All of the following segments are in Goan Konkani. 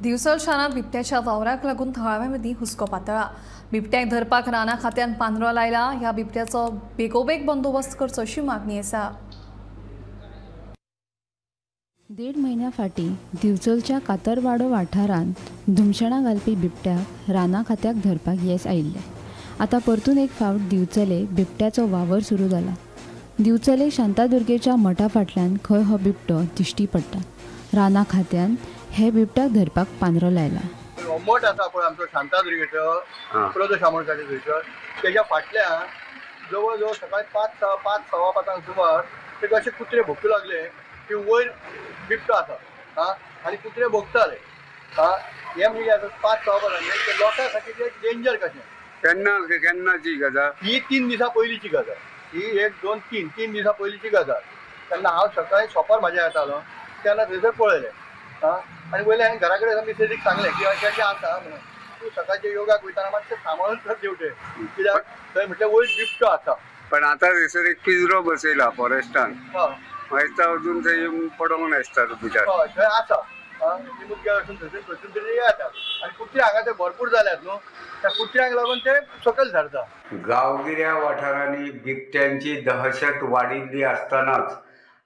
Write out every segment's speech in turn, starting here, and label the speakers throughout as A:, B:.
A: दिवचल शारांत बिबट्याच्या वावराक लागून थळाव्यां मदीं हुस्को पातळ्ळा. बिबट्याक धरपाक रानां खात्यान पांदरो लायला. ह्या बिबट्याचो बेगोबेग बंदोबस्त करचो अशी मागणी आसा.
B: 1.5 म्हयन्या फाटीं दिवचलच्या कातरवाडो वाठारांत धुमशणां घालपी बिबट्याक रानां खात्याक धरपाक येस आयिल्लें. आतां परतून एक फावट दिवचले बिबट्याचो वावर सुरू जाला. दिवचले शांतादुर्गेच्या मठा फाटल्यान खंय हो बिबटो दिश्टी पडटा. रानां खात्यान हे बिबट्याक धरपाक पांदरो लायला.
C: मठ आसा पळय आमचो शांतादुर्गेचो प्रदोष आमोणकाराचो थंयसर, तेज्या फाटल्यान जवळ जवळ सकाळी 5, 5:15 सुमार ते अशे कुत्रे भोंकू लागले की वयर बिबटो आसा. हा, आनी कुत्रे भोंकताले. हा, हे म्हणजे आतां 5, 5:15 ते लोकां खातीर एक डेंजर कशें.
D: केन्ना केन्नाची गजाल
C: ही? 3 दिसां पयलींची गजाल ही. 1, 2, 3 दिसां पयलींची गजाल. तेन्ना हांव सकाळी शॉपार म्हाज्या येतालो तेन्ना थंयसर पळयलें. हा, आनी वयले हांवें घरा कडेन मिसेजीक सांगलें की अशें अशें आसा म्हणून, तूं सकाळचें योगाक वयतना मातशें सांबाळून कर देवटे, कित्याक थंय म्हटल्यार वयर बिबटो आसा.
D: पण आतां थंयसर एक पिंजरो बसयला फॉरेस्टान,
C: हय,
D: मागीर अजून थंय पडोंक नासता भितर.
C: हय, थंय आसा. निमुग्या वचून थंयसर थंयसून तरी येतात आनी कुत्रे हांगा ते भरपूर जाल्यात न्हू, त्या कुत्र्यांक लागून ते सकयल सरता.
D: गांवगिऱ्या वाठारांनी बिबट्यांची दहशत वाडिल्ली आसतनाच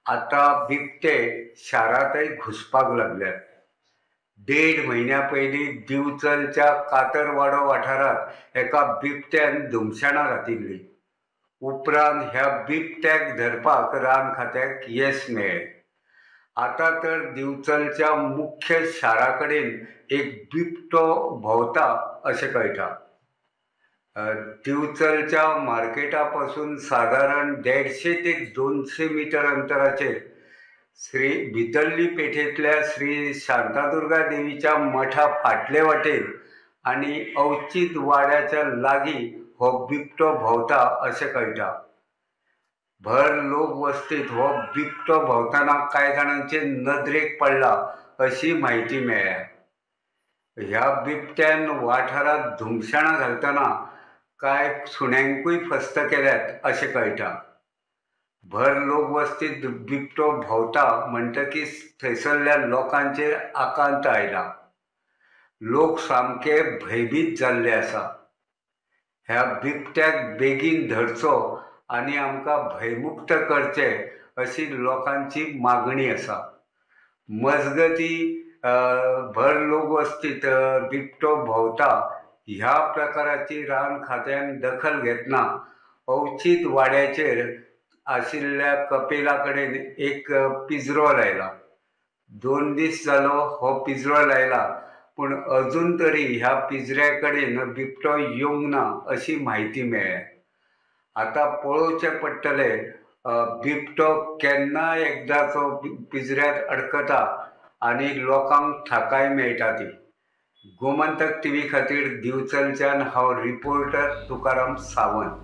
D: आतां बिबटे शारांतय घुसपाक लागल्यात. 1.5 म्हयन्या पयलीं दिवचलच्या कातरवाडो वाठारांत एका बिबट्यान धुमशणां घातिल्ली. उपरांत ह्या बिबट्याक धरपाक रान खात्याक येस मेळ्ळें. आतां तर दिवचलच्या मुख्य शारा कडेन एक बिबटो भोंवता अशें कळटा. दिवचलच्या मार्केटा पासून सादारण 150 ते 200 मिटर अंतराचेर श्री भितरली पेठेंतल्या श्री शांतादुर्गा देवीच्या मठा फाटले वाटेन आनी अवचीत वाड्याच्या लागीं हो बिबटो भोंवता अशें कळटा. भर लोक वस्तीत हो बिबटो भोंवतना कांय जाणांचे नदरेक पडला अशी म्हायती मेळ्ळ्या. ह्या बिबट्यान वाठारांत धुमशणां घालतना कांय सुण्यांकूय फस्त केल्यात अशें कळटा. भर लोक वस्तीत बिबटो भोंवता म्हणटकीच थंयसरल्या लोकांचेर आकांत आयला. लोक सामके भंयभीत जाल्ले आसा. ह्या बिबट्याक बेगीन धरचो आनी आमकां भंयमुक्त करचे अशी लोकांची मागणी आसा. मजगती भर लोक वस्तीत बिबटो भोंवता ह्या प्रकाराची रान खात्यान दखल घेतना अवचीत वाड्याचेर आशिल्ल्या कपेला कडेन एक पिंजरो लायला. 2 दीस जालो हो पिंजरो लायला, पूण अजून तरी ह्या पिंजऱ्या कडेन बिबटो येवंक ना अशी म्हायती मेळ्ळ्या. आतां पळोवचें पडटलें बिबटो केन्ना एकदांचो पिंजऱ्यांत अडकता आनी लोकांक थाकाय मेळटा ती. गोमंतक टीव्ही खातीर दिवचलच्यान हांव रिपोर्टर तुकाराम सावंत.